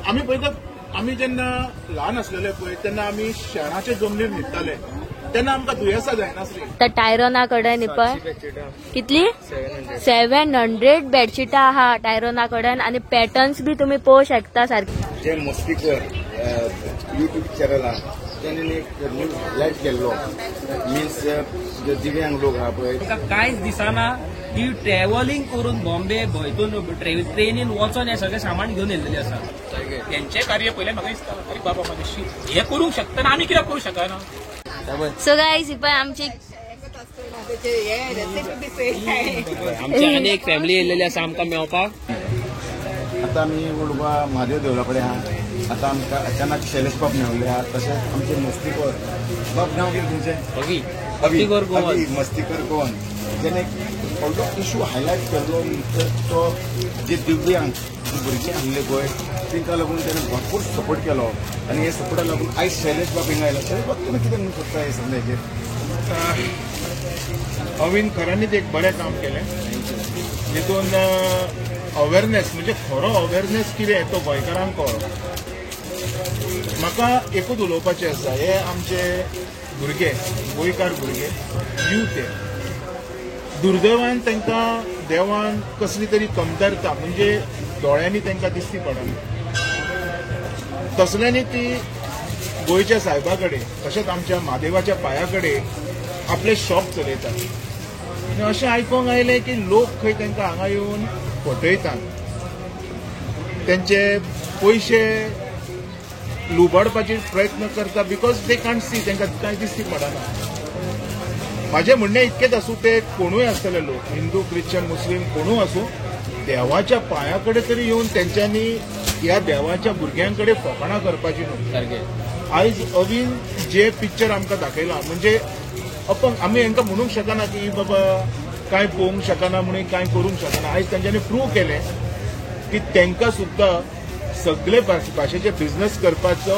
आमी पळयता, आमी जेन्ना ल्हान आसलेले पळय तेन्ना आमी शेणाचे जमनीर न्हिदताले, तेन्ना आमकां दुयेंसां जायनासलीं. त्या टायरोना कडेन पळय कितली 700 बेडशीटां आहा टायरोना कडेन आनी पॅटर्न्स बी तुमी पळोवंक शकता सारखे. जे मस्तीकर युट्यूब चॅनल आहा तेणें एक न्यूज लायट केल्लो, मिन्स जे दिव्यांग लोक आहा पळय तांकां कांयच दिसना, ती ट्रॅव्हलिंग करून बॉम्बे भंयतून ट्रेनीन वचोन हें सगळें सामान घेवन येयल्लेलें आसा. त्यांचे कार्य पयलें म्हाका दिसता, अरे बाबा म्हाका हे करूंक शकता ना, आमी कित्याक करूंक शकना. सो गायज ही पळय आमची आमची आनी एक फॅमिली येयल्लेली आसा आमकां मेळपाक. आतां आमी उडवा म्हादेव देवळा कडेन आहा. आतां आमकां अचानक शैलेश बाब मेवले आहा, तशेंच आमचे मस्तीकर बाब, नांव कितें तुमचें? अवी. मस्तीकर गोवन. मस्तीकर गोवन, जेणे व्हडलो इशू हायलायट केल्लो तो जे दिव्यांग भुरगीं आसले पळय तांकां लागून तेणें भरपूर सपोर्ट केलो आनी हे सपोर्टाक लागून आयज शैलेश बाब हिंगा आयला. शैलेश बाब, तुमी कितें म्हणूंक सोदता हे सगळ्याचेर? अवीन खऱ्यांनीच एक बरें काम केलें, जितून अवेरनेस म्हणजे खरो अवेरनेस कितें तो गोंयकारांक कळ्ळो. म्हाका एकूच उलोवपाचें आसा, हे आमचे भुरगे, गोंयकार भुरगे, यूथ, हे दुर्दैवान तांकां देवान कसली तरी कमतरता म्हणजे दोळ्यांनी तांकां दिसती पडना, तसल्यांनी ती गोंयच्या सायबा कडेन तशेंच आमच्या म्हादेवाच्या पांया कडेन आपलें शॉप चलयतात. आनी अशें आयकूंक आयलें की लोक खंय तांकां हांगा येवन फटयतात, तेंचे पयशे लुबाडपाचे प्रयत्न करता, because they can't सी, तांकां कांय दिसती पडना. म्हाजें म्हणणें इतकेंच आसूं, ते कोणूय आसतले लोक, हिंदू, क्रिश्चन, मुस्लीम कोणूय आसूं, देवाच्या पांया कडेन तरी येवन तेंच्यांनी ह्या देवाच्या भुरग्यां कडेन फकाणां करपाची न्हू. सारकें. आयज अवीन जे पिक्चर आमकां दाखयलां म्हणजे अपंग, आमी हांकां म्हणूंक शकना की बाबा कांय पळोवंक शकना म्हणून कांय करूंक शकना. आयज तेंच्यांनी प्रूव केलें की तांकां सुद्दां सगळे भाशेचे बिझनस करपाचो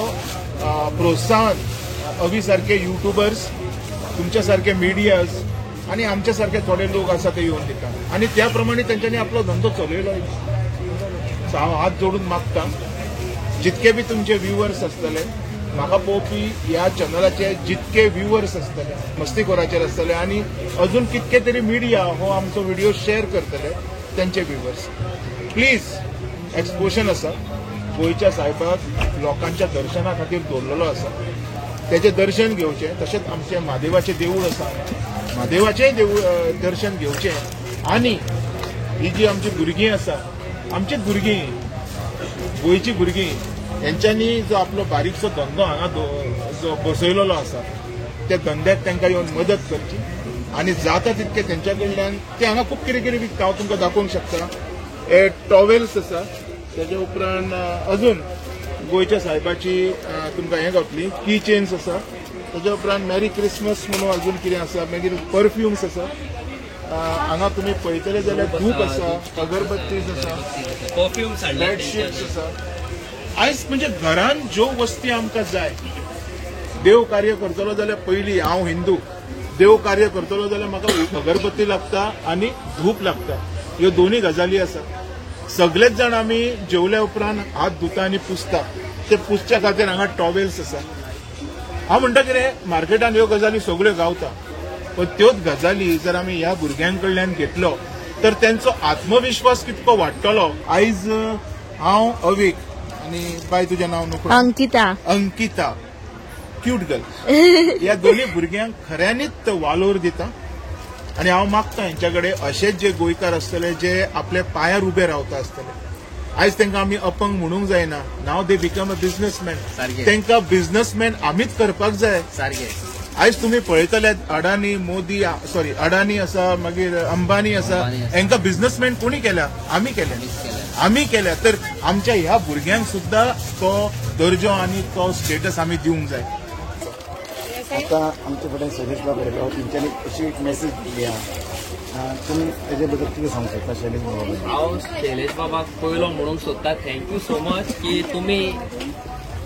प्रोत्साहन अवी सारके युट्युबर्स, तुमच्या सारके मिडियाज आनी आमच्या सारके थोडे लोक आसा ते येवन दिता आनी त्या प्रमाणे तेंच्यांनी आपलो धंदो चलयलो. हांव हात जोडून मागता, जितके बी तुमचे व्ह्युवर्स आसतले, म्हाका पळोवपी ह्या चॅनलाचे जितके व्ह्युवर्स आसतले, मस्तीखोराचेर आसतले आनी अजून कितके तरी मिडिया हो आमचो व्हिडिओ शेअर करतले तेंचे व्ह्युवर्स, प्लीज एक्सपोशन आसा गोंयच्या सायबाक लोकांच्या दर्शना खातीर दवरलेलो आसा, तेचें दर्शन घेवचें. तशेंच आमचें म्हादेवाचें देवूळ आसा, म्हादेवाचेंय देवूळ दर्शन घेवचें. आनी ही जी आमची भुरगीं आसा, आमचीच भुरगीं, गोंयची भुरगीं, हेंच्यांनी जो आपलो बारीकसो धंदो हांगा जो बसयलेलो आसा त्या धंद्याक तांकां येवन मदत करची आनी जाता तितकें तेंच्या कडल्यान ते हांगा खूब कितें कितें विकता. हांव तुमकां दाखोवंक शकता, हे टॉवेल्स आसा, तेच्या उपरांत अजून गोंयच्या सायबाची तुमकां हें गावतली, की चेन्स आसा, तेच्या उपरांत मॅरी क्रिसमस म्हणून अजून कितें आसा, मागीर परफ्युम्स आसा. हांगा तुमी पळयतले जाल्यार धूप आसा, अगरबत्तीज आसा, परफ्युम्स, बेडशीट्स आसा. आयज म्हणजे घरान ज्यो वस्ती आमकां जाय, देव कार्य करतलो जाल्यार पयलीं, हांव हिंदू, देव कार्य करतलो जाल्यार म्हाका अगरबत्ती लागता आनी धूप लागता, ह्यो दोनूय गजाली आसा. सगळेच जाण आमी जेवल्या उपरांत हात धुता आनी पुसता, ते पुसच्या खातीर हांगा टॉवेल्स आसा. हांव म्हणटा कितें, मार्केटान ह्यो गजाली सगळ्यो गावता, पण त्योच गजाली जर आमी ह्या भुरग्यां कडल्यान घेतलो तर तेंचो आत्मविश्वास कितको वाडटलो. आयज हांव अवीक आनी बाय तुजें नांव नको, अंकिता, अंकिता क्यूट गर्ल, ह्या दोन्ही भुरग्यांक खऱ्यांनीच वालोर दिता. आनी हांव मागता हेंच्या कडेन अशेच जे गोंयकार आसतले जे आपल्या पांयार उबे रावता आसतले, आयज तांकां आमी अपंग म्हणूंक जायना. Now they become a businessman, तांकां बिझनसमॅन आमीच करपाक जाय. सारकें. आयज तुमी पळयतले अडानी, मोदी, सॉरी अडानी आसा, मागीर अंबानी आसा, हांकां बिझनसमॅन कोणी केल्या? आमी केल्या, आमी केल्या. तर आमच्या ह्या भुरग्यांक सुद्दां तो दर्जो आनी तो स्टेटस आमी दिवंक जाय. आतां आमचे कडेन शैलेश बाब आयलो, तेंच्यांनी अशी एक मॅसेज दिली आहा, तुमी तेजे बद्दल कितें सांगूंक शकता शैलेश बाबा बद्दल? हांव शैलेश बाबाक पयलो म्हणूंक सोदता thank you so much की तुमी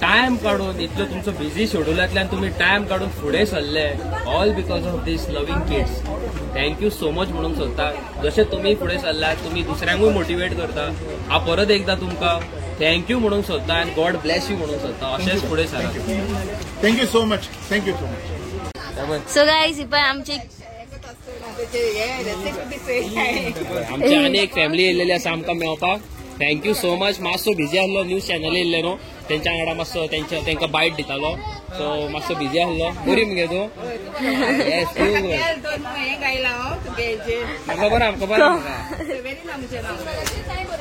टायम काडून, इतलो तुमचो बिझी शेड्युलांतल्यान तुमी टायम काडून फुडें सरले, all because of this loving kids. Thank you so much म्हणूंक सोदता. जशें तुमी फुडें सरल्यात, तुमी दुसऱ्यांकूय मोटिवेट करता. हांव परत एकदां तुमकां Thank you म्हणूंक सोदता आनी गॉड ब्लेस you म्हणूंक सोदता. अशेंच फुडें सरात. Thank you so much. Thank you so much. So guys, ही पळय आमची आमची आनी एक फॅमिली येयलेली आसा आमकां मेळपाक. Thank you so much. मातसो बिजी आसलो, न्यूज चॅनल येयल्ले न्हू, तेंच्या वांगडा मातसो तेंकां बायट दितालो, सो मातसो बिजी आसलो. बरी मगे तूं? येस, खबर आहा, खबर आहा.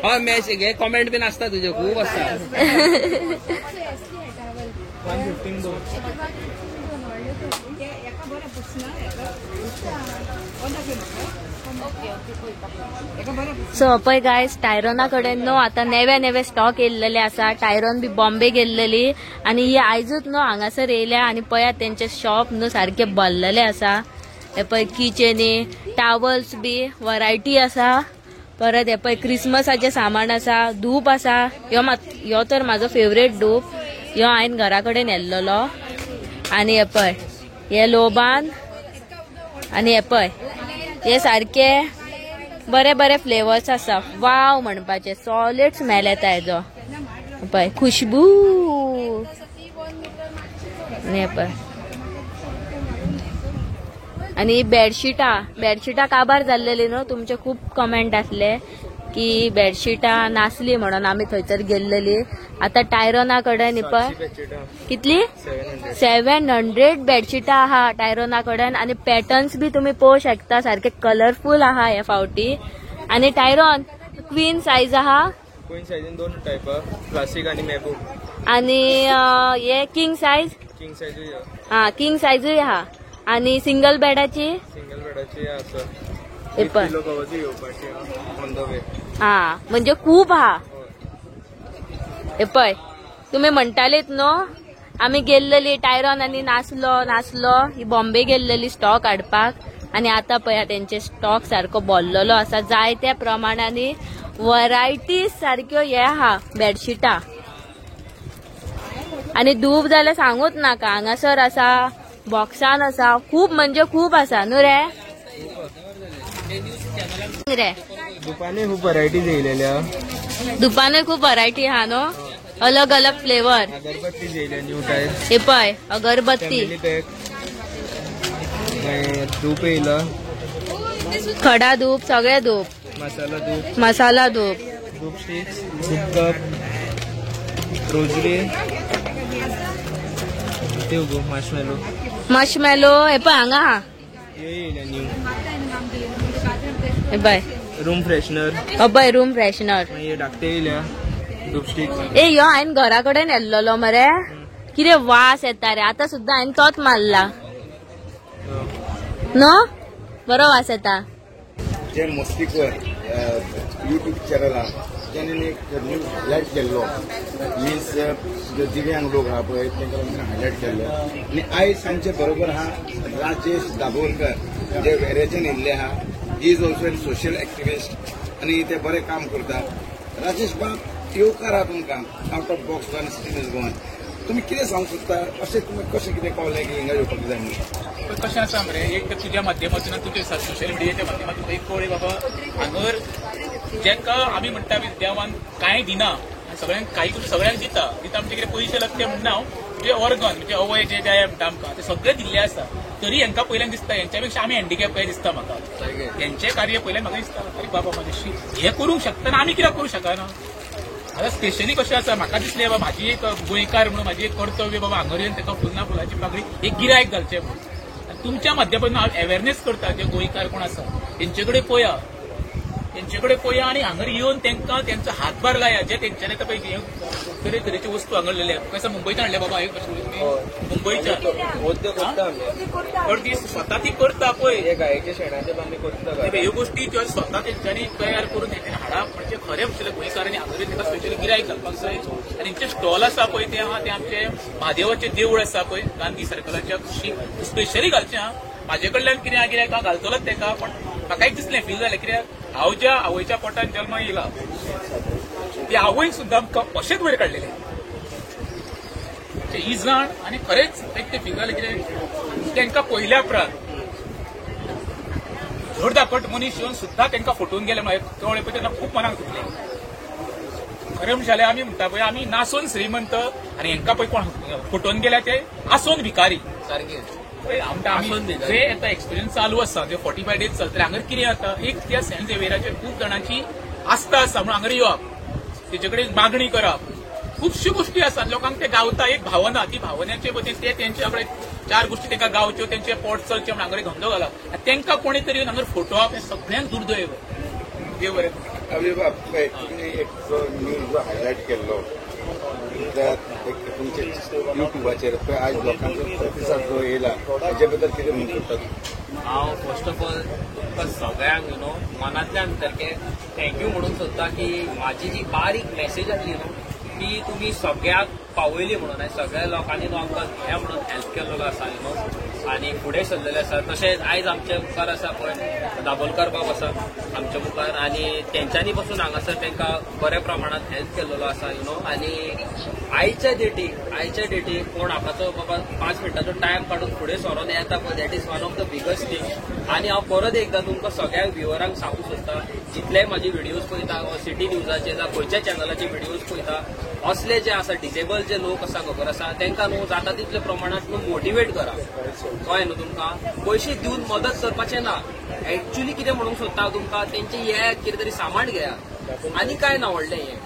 हय, मॅच हे कॉमेंट बीन आसता तुजे, खूब आसता. सो पळय गायज, टायरोना कडेन न्हू आतां नवे नवे स्टॉक येयल्लेले आसा. टायरोन बी बॉम्बे गेल्लेली आनी ही आयजूच न्हू हांगासर येयल्या आनी पळयात तेंचे शॉप न्हू सारके भरलेले आसा. हे पळय किचनी टावल्स बी वरायटी आसा. परत हे पळय क्रिसमसाचें सामान आसा, धूप आसा. ह्यो तर म्हाजो फेवरेट धूप, ह्यो हांवें घरा कडेन येल्लेलो. आनी हे पळय हे लोबान आनी हे पळय हे सारके बरे बरे फ्लेवर्स आसा. वाव म्हणपाचे, सॉलिड स्मेल येता हेजो. पळय खुशबू. आनी हे पळय आनी बेडशिटां, बेडशिटां काबार जाल्लेली न्हू, तुमचे खूब कमेंट आसले की बेडशिटां नासली म्हणून आमी थंयसर गेल्लेली. आतां टायरोना कडेन पळय कितली 700 बेडशिटां आहा टायरोना कडेन. आनी पॅटर्न्स बी तुमी पळोवंक शकता, सारके कलरफूल आहा हे फावटी. आनी टायरोन क्वीन सायज आहा, क्वीन सायजीन दोन टायप, क्लासिक आनी मेहबूब. आनी हे किंग सायज, किंग सायजूय हा, किंग सायजूय आहा. आनी सिंगल बेडाची, सिंगल बेडाची आसा हा, म्हणजे खूब आहा. हे पळय तुमी म्हणटालीत न्हू आमी गेल्लेली टायरोन आनी नासलो नासलो, ही बॉम्बे गेल्लेली स्टॉक हाडपाक. आनी आतां पळया तेंचे स्टॉक सारको भरलेलो आसा, जाय त्या प्रमाणांनी वरायटीज सारक्यो हे आहा बेडशिटां. आनी धूप जाल्यार सांगूच नाका, हांगासर आसा, बॉक्सान आसा, खूब म्हणजे खूब आसा न्हू रे. रे दुकानूय खूब वरायटीज येयलेल्या, दुकानूय खूब वरायटी आहा न्हू, अलग अलग फ्लेवर. अगरबत्ती येयल्या न्यू टायप. हे पळय अगरबत्ती, धूप येयला, खडा धूप, सगळे धूप, मसाला धूप, मसाला धूप, धूप स्टिक्स, धूप कप, रोजरी, ते माशमेलो, माशमेलो हे पळय हांगा आहा. हे न्यू हे पळय रूम फ्रेशनर, अबय रूम फ्रेशनर. मागीर धाकटे येयल्या धूप स्टिक्स. ए ह्यो हांवें घरा कडेन येल्लेलो मरे, कितें वास येता रे. आतां सुद्दां हांवें तोच मारला न्हू, बरो वास येता. जे मोस्तीकर युट्यूब चॅनल आहा तेणें एक न्यूज हायलायट केल्लो, मिन्स जे दिव्यांग लोक आहा पळय तेंकां लागून हायलायट केल्लो. आनी आयज आमचे बरोबर आहा राजेश दाभोलकर, जे वेरेच्यान येयल्ले आहा. He is also an social activist आनी ते बरें काम करता. राजेश बाब, येवकार आहा तुमकां आवट ऑफ बॉक्स आनी सिटी न्यूज गोवान. तुमी कितें सांगूंक सोदता, अशें तुमी कशें कितें कळ्ळें की हिंगा येवपाक जाय म्हणून? कशें आसा मरे, एक तर तुज्या माध्यमांतल्यान, तुज्या सोशल मिडियाच्या माध्यमांतून एक कळ्ळें बाबा हांगर जेका आमी म्हणटा देवान कांय दिना, सगळ्यांक कांय सगळ्यांक दिता दिता, म्हणजे कितें पयशे लागते म्हणना हांव, जे ऑर्गन म्हणजे अवय जे जाय म्हणटा आमकां ते सगळें दिल्लें आसा. तरी हेंकां पयल्यान दिसता हेंच्या पेक्षा आमी हँडिकॅप काय दिसता म्हाका. हेंचें कार्य पयल्यान म्हाका दिसता अरे बाबा म्हाजे हें करूंक शकता आमी कित्याक करूंक शकना. आतां स्पेशली कशें आसा, म्हाका दिसलें बाबा म्हाजी एक गोंयकार म्हणून म्हाजी एक कर्तव्य बाबा हांगर येवन ताका फुलना फुलाची पाकळी एक गिरायक घालचें म्हणून. आनी तुमच्या माध्यमांतून हांव अवेरनेस करता, जे गोंयकार कोण आसा तेंचे कडेन पळया, तेंचे कडेन पळया आनी हांगर येवन तांकां तेंचो हातभार लाया. जे तेंच्यांनी आतां पळय तरे तरेची वस्तू हांगर हाडलेल्या, कशें मुंबयच्यान हाडल्या बाबा, एक मुंबयच्यान पण ती स्वता ती करता पळय, गायेच्या शेणाचे आमी करता ह्यो गोष्टी त्यो स्वता तेंच्यांनी तयार करून तेंच्यांनी हाडप म्हणजे खरें म्हणल्यार गोंयकारांनी हांगर ताका स्पेशली गिरायक घालपाक जाय. आनी तेंचें स्टॉल आसा पळय तें आहा, तें आमचें म्हादेवाचें देवूळ आसा पळय गांधी सर्कलाच्या स्पेशली घालचें आहा. म्हाजे कडल्यान कितें आहा कित्याक हांव घालतलोच तेका, पण म्हाका एक दिसलें फील जालें कित्याक हांव ज्या आवयच्या पोटान जल्माक येयला ती आवयन सुद्दां आमकां अशेंच वयर काडलेलें ही जाण. आनी खरेंच एक तें फील जालें कितें तांकां पयल्या उपरांत धड धाकट मनीस येवन सुद्दां तांकां फटोवन गेले म्हळ्यार कळ्ळें पळय तेन्ना खूब मनाक दुखलें. खरें म्हणशाले जाल्यार आमी म्हणटा पळय आमी नासून श्रीमंत आनी हेंकां पळय कोण फुटोवन गेल्या ते आसून भिकारी सारकें. पळय आमकां जे आतां एक्सपिरियन्स चालू आसा जे 45 डेज चलतले हांगर कितें जाता एक त्या सेंट झेवियराचेर खूब जाणांची आस्था आसा म्हणून हांगर येवप तेजे कडेन मागणी करप खुबश्यो गोष्टी आसात लोकांक ते गावता एक भावना ती भावनेचे वतीन ते तेंचे आपले 4 गोष्टी तांकां गावच्यो तेंचे पोट चलचें म्हणून हांगर धंदो घाला आनी तांकां कोणी तरी येवन हांगर फोटोवप हें सगळ्यांक दुर्दैव. देव बरें करूं. तुमी एक जो न्यूज जो हायलायट केल्लो तुमचे युट्यूबाचेर पळय आयज लोकांचो प्रतिसाद जो येयला तेजे बद्दल कितें म्हणूंक सोदता? हांव फर्स्ट ऑफ ऑल तुमकां सगळ्यांक you know मनांतल्यान सारकें thank you म्हणूंक सोदता की म्हाजी जी बारीक मॅसेज आसली न्हू ती तुमी सगळ्यांक पावयली म्हणून आनी सगळ्या लोकांनी न्हू आमकां हें म्हणून हेल्प केल्लो आसा you know आनी फुडें सरलेले आसा. तशेंच आयज आमच्या मुखार आसा पळय दाबोलकर बाब आसा आमच्या मुखार आनी तेंच्यांनी पसून हांगासर तांकां बऱ्या प्रमाणांत हेल्प केल्लो आसा you know. आनी आयच्या डेटीक कोण आपणाचो बाबा 5 मिनटाचो टायम काडून फुडें सरोन येता पळय that is one of the biggest thing. आनी हांव परत एकदां तुमकां सगळ्या व्युअरांक सांगूंक सोदता जितले म्हाजे व्हिडियोज पळयता सिटी न्यूजाचे जावं खंयच्या चॅनलाचे व्हिडियोज पळयता असले जे आसा डिसेबल जे लोक आसा खबर आसा तांकां न्हू जाता तितले प्रमाणांत न्हू मोटिवेट करा. कळ्ळें न्हू तुमकां पयशे दिवन मदत करपाचें ना. एक्चुअली कितें म्हणूंक सोदता तुमकां तेंचे हे कितें तरी सामान घेया आनी कांय ना व्हडलें हें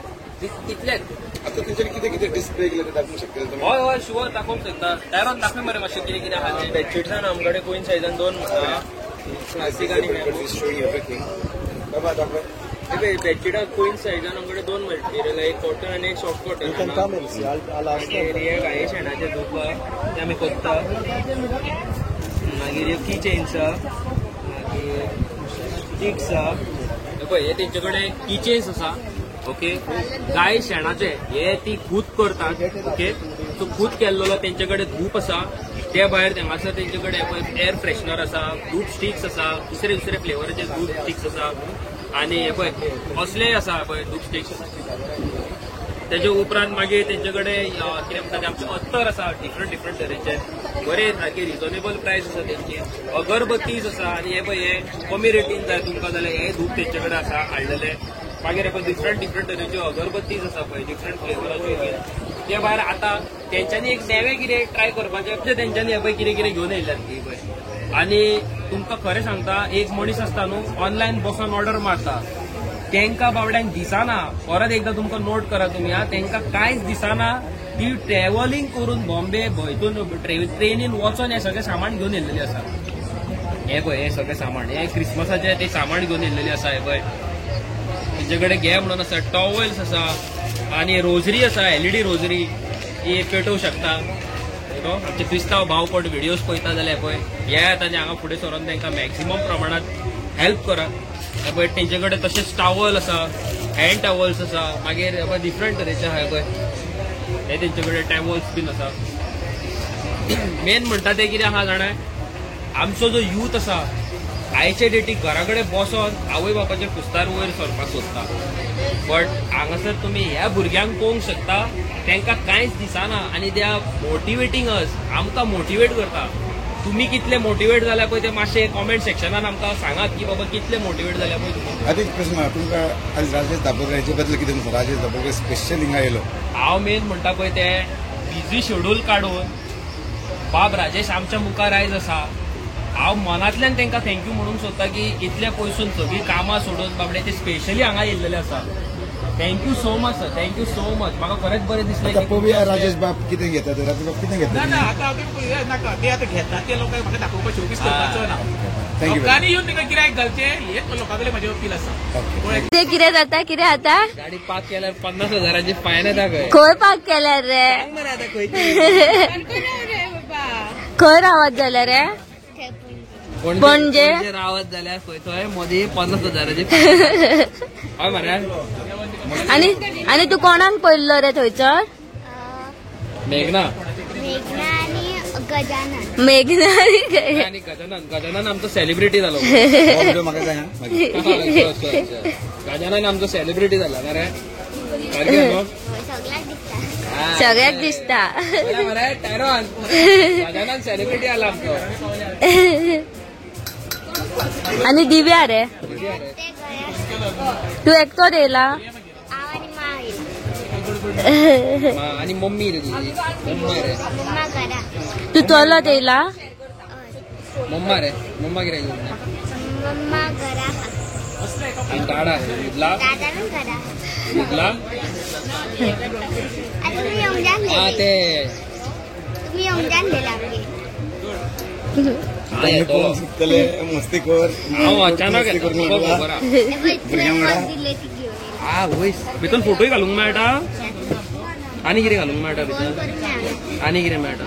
तितलेंच. आतां तेंच्यानी कितें कितें डिस्प्ले केलें तें दाखोवंक शकतले तुमी? हय हय शुअर दाखोवंक शकता. टायरोन दाखय मरे मातशें कितें कितें आहा तें. बेडशीट्सान आमचे कडेन क्वीन सायजान 2 क्लासीक आनी बाबा दाखय. बेडशीटां क्वीन सायजान आमचे कडेन 2 मटेरियल एक कॉटन आनी एक सॉफ्ट कॉटन. मागीर हे गाये शेणाचे धूप ते आमी कोत्ता. मागीर की चेन्स आहा मागीर स्टिक्स आहा. पळय हे तेंचे कडेन की चेन्स आसा ओके गाय शेणाचे हे ती खूद करतात ओके. सो खूद केल्लो तेंचे कडेन धूप आसा ते भायर हांगासर तेंचे कडेन एअर फ्रेशनर आसा धूप स्टिक्स आसा दुसरे दुसरे फ्लेवराचे धूप स्टिक्स आसा आनी हे पळय असलेय आसा पळय धूप स्टिक्स. तेजे उपरांत मागीर तेंचे कडेन कितें म्हणटा ते आमचे अत्तर आसा डिफरंट डिफरंट तरेचे बरे सारके रिजनेबल प्रायस आसा तेंची. अगरबत्तीज आसा आनी हे पळय हे कमी रेटीन जाय तुमकां जाल्यार हे धूप तेंचे कडेन आसा हाडलेले. मागीर पळय डिफरंट डिफरंट तरेच्यो अगरबत्तीज आसा पळय डिफरंट फ्लेवराच्यो. ते भायर आतां तेंच्यांनी एक नवें कितें ट्राय करपाचें तेंच्यांनी हे पळय कितें कितें घेवन येयल्यात ती पळय. आनी तुमकां खरें सांगता एक मनीस आसता न्हू ऑनलायन बसोन ऑर्डर मारता तांकां बाबड्यांक दिसना. परत एकदां तुमकां नोट करा तुमी आं तांकां कांयच दिसना. ती ट्रॅव्हलिंग करून बॉम्बे भंयतून ट्रेनीन वचोन हें सगळें सामान घेवन येयल्लेलें आसा. हें पळय हें सगळें सामान हें क्रिसमसाचें तें सामान घेवन येयल्लेलें आसा. हें पळय तेंचे कडेन घे म्हणून आसा टॉवेल्स आसा आनी रोजरी आसा एलईडी रोजरी ही पेटोवंक शकता you know. आमचे क्रिस्तांव भाव कोण व्हिडियोज पळयता जाल्यार पळय येयात आनी हांगा फुडें सरोन तांकां मॅक्सिमम प्रमाणांत हेल्प करात. पळय तेंचे कडेन तशेंच टावल आसा हँड टावल्स आसा मागीर पळय डिफरंट तरेचे आहा पळय हे तेंचे कडेन टावल्स बीन आसा. मेन म्हणटा तें कितें आहा जाणा आमचो जो यूथ आसा आयचे डेटीक घरा कडेन बसोन आवय बापाच्या खुस्तार वयर सरपाक सोदता बट हांगासर तुमी ह्या भुरग्यांक पळोवंक शकता तांकां कांयच दिसना आनी they are motivating अस आमकां मोटिवेट करता. तुमी कितले मोटिवेट जाल्या पळय ते मातशे कॉमेंट सेक्शनान आमकां सांगात की बाबा कितले मोटिवेट जाल्या पळय तुमी. आतां एक प्रस्न तुमकां आयज राजेश दाबोलकर हेचे बद्दल कितें म्हणटा? राजेश दाबोलकर स्पेशल हिंगा येयलो. हांव मेन म्हणटा पळय ते बिजी शेड्यूल काडून बाब राजेश आमच्या मुखार आयज आसा. हांव मनांतल्यान तांकां thank you म्हणूंक सोदता की इतले पयसून सगळीं कामां सोडून बाबडे ते स्पेशली हांगा येयल्लेले आसा. Thank you so much sir, thank you so much. म्हाका खरेंच बरें दिसलें. पळोवया राजेश बाब कितें घेता ते. राजेश बाब कितें घेता? ना आतां नाका ते आतां घेता ते लोकांक म्हाका दाखोवपाक शोपीस करपाचो ना. लोकांनी येवन तांकां गिरायक घालचें हें लोकां कडेन म्हजें अपील आसा. ते कितें जाता कितें आतां गाडी पार्क केल्यार 50 हजारांची फायन येता खंय. खंय पार्क केल्यार रे? खंय रावत जाल्यार रे? पणजे रावत जाल्यार खंय थंय मदीं 50 हजाराची. हय मरे. आनी आनी तूं कोणाक पळयल्लो रे थंयसर? मेघना मेघना आनी गजानन. मेघना आनी गजानन. गजानन आमचो सेलिब्रिटी जालो. गजानन आमचो सेलिब्रिटी जाला मरे. सगळ्याक दिसता मरे. टायरॉन गजानन सेलिब्रिटी जाला आमचो. आनी दिव्या रे तूं एकटोच येयला? आणि मम्मी रे तुझी. मम्मा रे. मम्मा घरा. तू चलत येयला? मम्मा रे. मम्मा कित्याक घेवन ना? मम्मा घरा. आनी दादा न्हिदला? दादा बी घरा. न्हिदला? आनी तुमी येवंक जाय आ आसलेले. ते तुमी येवंक जाय आसलेले आमगे. शिकतले मस्ती कर. हांव अचानक येता तुका खबर आहा. तुवें दिले ती घेवन येयला. आ वयस भितर फोटोय घालूंक मेळटा आनी कितें घालूंक मेळटा फोन भितर? करूंक मेळना. आनी कितें मेळटा?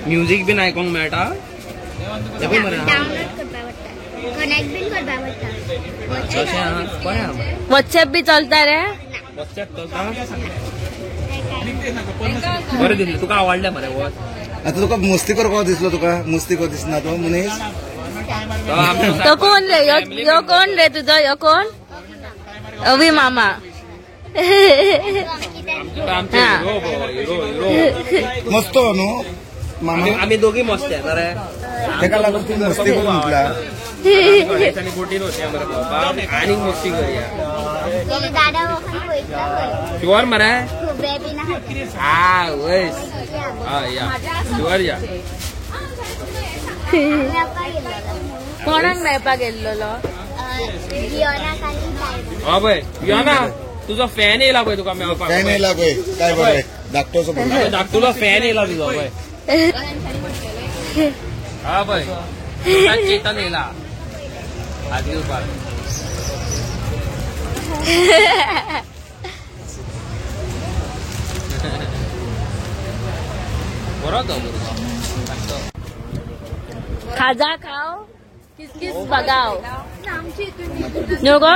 म्युजीक बीन आयकोंक मेळटा? तें पळय मरे. डावनलोड करपाक पडटा. कनेक्ट बीन करपाक पडटा. तशें आहा बरें आहा मरे. वॉट्सएप बी चलता रे? वॉट्सएप चलता? बरें दिसलें तुका. आवडलें मरे वॉच? आता तुका मस्ती करपाक दिसलो? तुका मस्ती कर दिसना तो मनीस? तो कोण रे? यो कोण रे तुझो? यो कोण? अवी मामा. आमचे हिरो हिरो हिरो मस्तो न्हू मामा. आमी दोगी मस्त येता रे. तेका लागून तूं मस्ती करून म्हटला. थोड्या बोटीन वचया मरे बाबा आनीक मस्ती करया. दादा वखद पळयतलो खंय. शुअर मरे? खुबे बीन आहा. आ वयस हय या शुअर या. मेळपाक गेल्लो. कोणाक मेळपाक गेल्लो? जियोनाक आनी टायरन. हय पळय योना तुजो फॅन येयला पळय तुका मेळपाक. फॅन येयला पळय. काय बरें धाकटोसो भुरगो. धाकटुलो फॅन येयला तुजो पळय. हा पळय चेतन येयला हात घेवपाक. बरो तो भुरगो. खाजा खाओ किस किस बगाव न्हू गो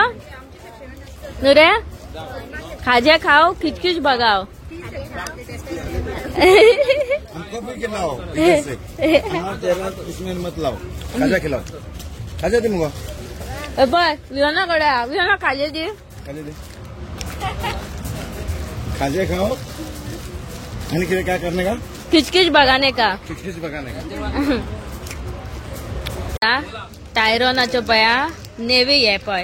न्हू रे? खाजा खाओ किचकिच बगाव. हमको भी खिलाओ इधर से. तेरा इसमें मत लाओ. खाजा खिलाओ. खाजा दे मुगो. पळय वियोना कडे. वियोना खाजे दी. खाजे दे. खाजे खाओ आणि किती काय करणे का? किचकिच बगाने का. किचकिच बगाने का. टायरोनाचो पया नेवी हे पळय.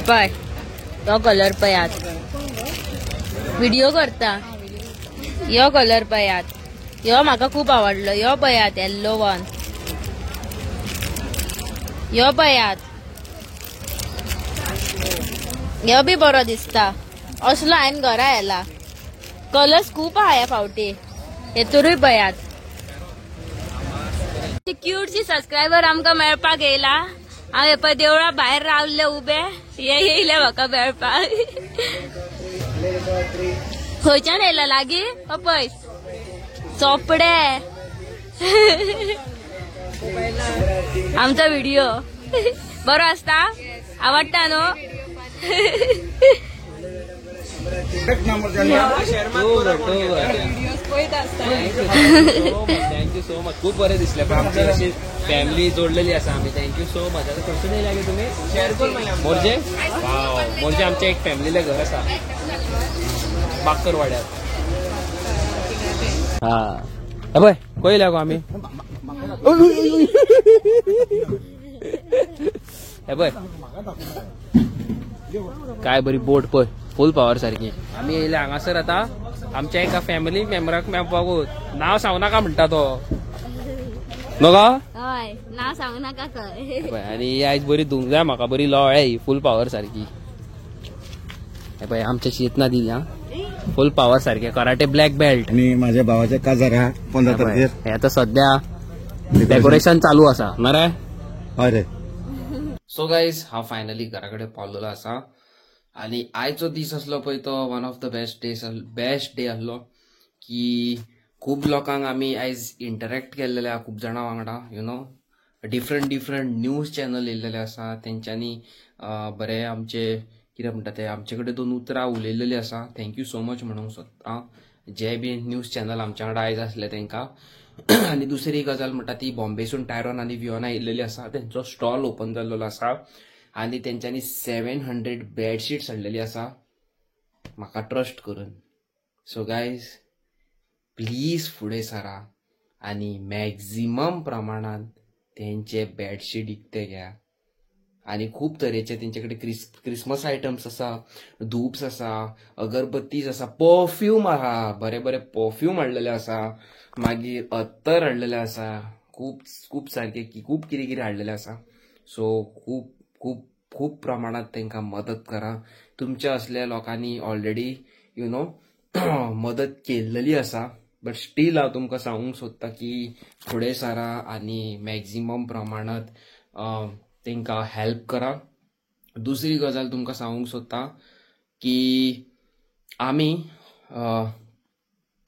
पळय तो कलर पळयात. व्हिडिओ करता. यो कलर पळयात. यो म्हाका खूब आवडलो. यो पळयात येल्लो वन. यो पळयात. यो बी बरो दिसता. असलो हांवें घरा येला. कलर्स खूब आहा ह्या फावटी. हेतूरूय पळयात. क्यूटशी सबस्क्रायबर आमकां मेळपाक येयला. हांव पळय देवळा भायर रावल्ले उबे. हे येयले म्हाका मेळपाक. खंयच्यान येयला? लागीं पळय चोपडे. आमचो व्हिडिओ बरो आसता? आवडटा न्हू? Thank you so much. खूप बरें दिसलें. पण आमची अशी फॅमिली जोडलेली आसा आमी. Thank you so much. आता खंयसून येयला गे तुमी? मोरजे. वाव मोरजे आमच्या एक फॅमिलीलें घर आसा बाकरवाड्यार. हा हे पळय खंय येयल्या गो आमी? हे पळय काय बरी बोट पळय फुल पावर सारकी. आमी येयले हांगासर आतां आमच्या एका फॅमिली मेंबराक मेळपाकूच. नांव सांगू नाका म्हणटा तो न्हू? हय नांव सांगू नाका खंय. आनी आयज बरी धुवंक जाय म्हाका. बरी लोळ्या ही फुल पावर सारकी. हे पळय आमच्या चेतना दिदी हा फुल पावर सारखे कराटे ब्लॅक बेल्ट. आणि माझ्या भावाच्या काजार हा 15 तारखेर. हे आतां सध्या डेकोरेशन चालू आसा ना रे? हय रे. सो गायज हांव फायनली घरा कडेन पावलेलो आसा आनी आयचो दीस आसलो पळय तो one of the best days best day आसलो की खूब लोकांक आमी आयज इंटरेक्ट केल्लेले आहा खूब जाणां वांगडा. You know different different news channel येयल्लेले आसा. तेंच्यांनी बरे आमचे कितें म्हणटा ते आमचे कडेन दोन उतरां उलयलेली आसा. Thank you so much म्हणूंक सोदता जे बी न्यूज चॅनल आमच्या वांगडा आयज आसले तेंकां. आनी दुसरी गजाल म्हणटा ती बॉम्बेसून टायरॉन आनी वियोना येयल्लेली आसा. तेंचो स्टॉल ओपन जाल्लो आसा आनी तेंच्यांनी 700 बेडशीट्स हाडलेली आसा म्हाका ट्रस्ट करून. सो गायज प्लीज फुडें सरा आनी मॅक्झिमम प्रमाणान तेंचे बेडशीट विकते घ्या. आनी खूब तरेचे तेंचे कडेन क्रिसमस आयटम्स आसा, धूप्स आसा, अगरबत्तीज आसा, परफ्यूम आहा, बरे बरे परफ्यूम हाडलेले आसा, मागीर अत्तर हाडलेले आसा, खूब खूब सारके खूब कितें कितें हाडलेले आसा. सो खूब खूब खूब प्रमाणात तांकां मदत करा. तुमच्या असल्या लोकांनी ऑलरेडी you know मदत केल्लेली आसा, बट स्टील हांव तुमकां सांगूंक सोदता की फुडें सरा आनी मॅक्झिमम प्रमाणात तांकां हेल्प करा. दुसरी गजाल तुमकां सांगूंक सोदता की आमी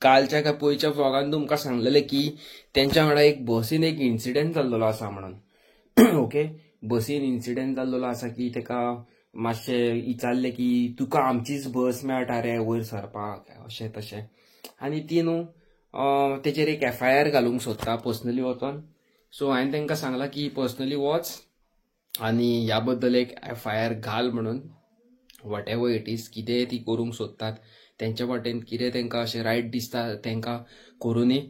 कालच्या काय पयच्या व्लॉगान तुमकां सांगलेलें की तेंच्या वांगडा एक बसीन एक इन्सिडंट जाल्लेलो आसा म्हणून. ओके, बसीन इन्सिडंट जाल्लेलो आसा की तेका मातशें विचारलें की तुका आमचीच बस मेळटा रे वयर सरपाक अशें तशें, आनी ती न्हू तेचेर एक एफआयआर घालूंक सोदता पर्सनली वचोन. सो हांवें तांकां सांगलां की पर्सनली वच आनी ह्या बद्दल एक एफआयआर घाल म्हणून. What ever it is, कितें ती करूंक सोदतात तेंच्या वाटेन कितें तांकां अशें रायट दिसता तांकां करूंनी.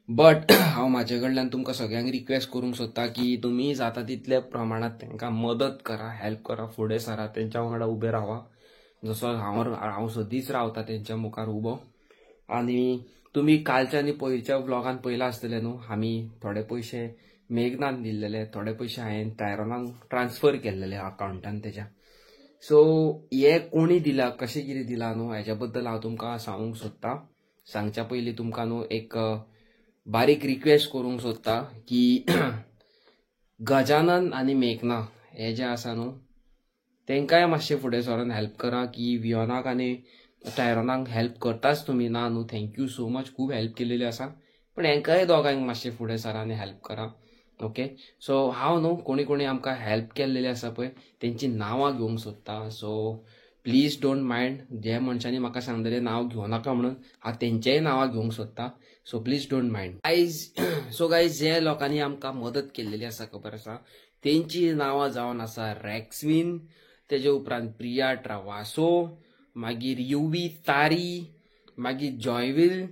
बट हांव म्हाजे कडल्यान तुमकां सगळ्यांक रिक्वेस्ट करूंक सोदता की तुमी जाता तितल्या प्रमाणात तांकां मदत करा, हेल्प करा, फुडें सरा, तेंच्या वांगडा उबे रावा, जसो हांव सदींच रावता तेंच्या मुखार उबो. आनी तुमी कालच्या आनी पयरच्या व्लॉगान पयला आसतले न्हू, आमी थोडे पयशे मेघनान दिल्लेले, थोडे पयशे हांवें टायरोनाक ट्रान्सफर केल्लेले अकावंटान तेज्या. सो हे कोणी दिला कशें कितें दिला न्हू हेज्या बद्दल हांव तुमकां सांगूंक सोदता. सांगच्या पयलीं तुमकां न्हू एक बारीक रिक्वेस्ट करूंक सोदता की गजानन आनी मेघना हे जे आसा न्हू तेंकांय मातशें फुडें सरोन हेल्प करा की वियोनाक आनी टायरोनाक हेल्प करताच तुमी ना न्हू, thank you so much, खूब हेल्प केलेली आसा, पण हेंकांय दोगांक मातशें फुडें सरा आनी हेल्प करा. ओके, सो हांव न्हू कोणी कोणी आमकां हेल्प केल्लेली आसा पळय तेंची नांवां घेवंक सोदता. सो प्लीज don't mind, जे मनशांनी म्हाका सांगलेलें नांव घेवं नाका म्हणून हांव तेंचेय नांवां घेवंक सोदता. So please don't mind guys. So guys, जे लोकांनी आमकां मदत केल्लेली आसा खबर आसा तेंची नांवां जावन आसा रॅक्सविन, तेजे उपरांत प्रिया ट्रावासो, मागीर युवी तारी, मागीर जॉयवील,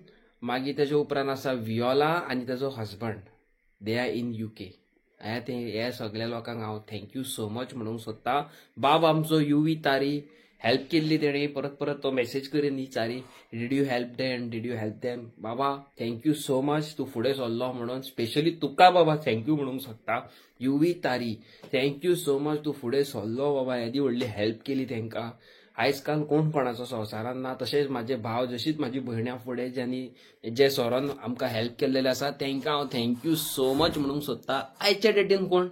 मागीर तेजे उपरांत आसा वियोला आनी तेजो husband, they are in UK. हे सगळ्या लोकांक हांव thank you so much म्हणूंक सोदता. बाब आमचो युवी तारी हेल्प केल्ली तेणी, परत परत तो मेसेज करीन विचारी, did you help them, did you help them. Baba thank you so much, तूं फुडें सरलो म्हणून, स्पेशली तुका बाबा thank you म्हणूंक सोदता. युवी तारी thank you so much, तूं फुडें सरलो बाबा, येदी व्हडली हेल्प केली तेंकां. आयज काल कोण कोणाचो संवसारान ना, तशेंच म्हाजे भाव जशीच म्हाजी भयणां फुडें ज्यांनी जे सोरोन आमकां हेल्प केल्लेले आसा तेंकां हांव thank you so much म्हणूंक सोदता. आयच्या डेटीन कोण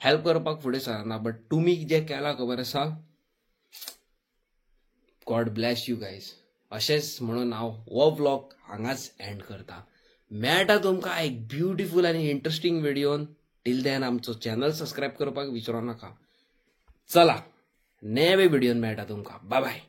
हेल्प करपाक फुडें सरना, बट तुमी जें केलां खबर आसा, गॉड ब्लॅस you guys. अशेंच म्हणून हांव हो व्लॉग हांगाच एंड करता. मेळटा तुमकां एक ब्युटिफूल आनी इंट्रस्टींग व्हिडियोन. टील then आमचो चॅनल सबस्क्रायब करपाक विसरो नाका. चला, नेवे व्हिडियोन मेळटा तुमकां. बाय बाय.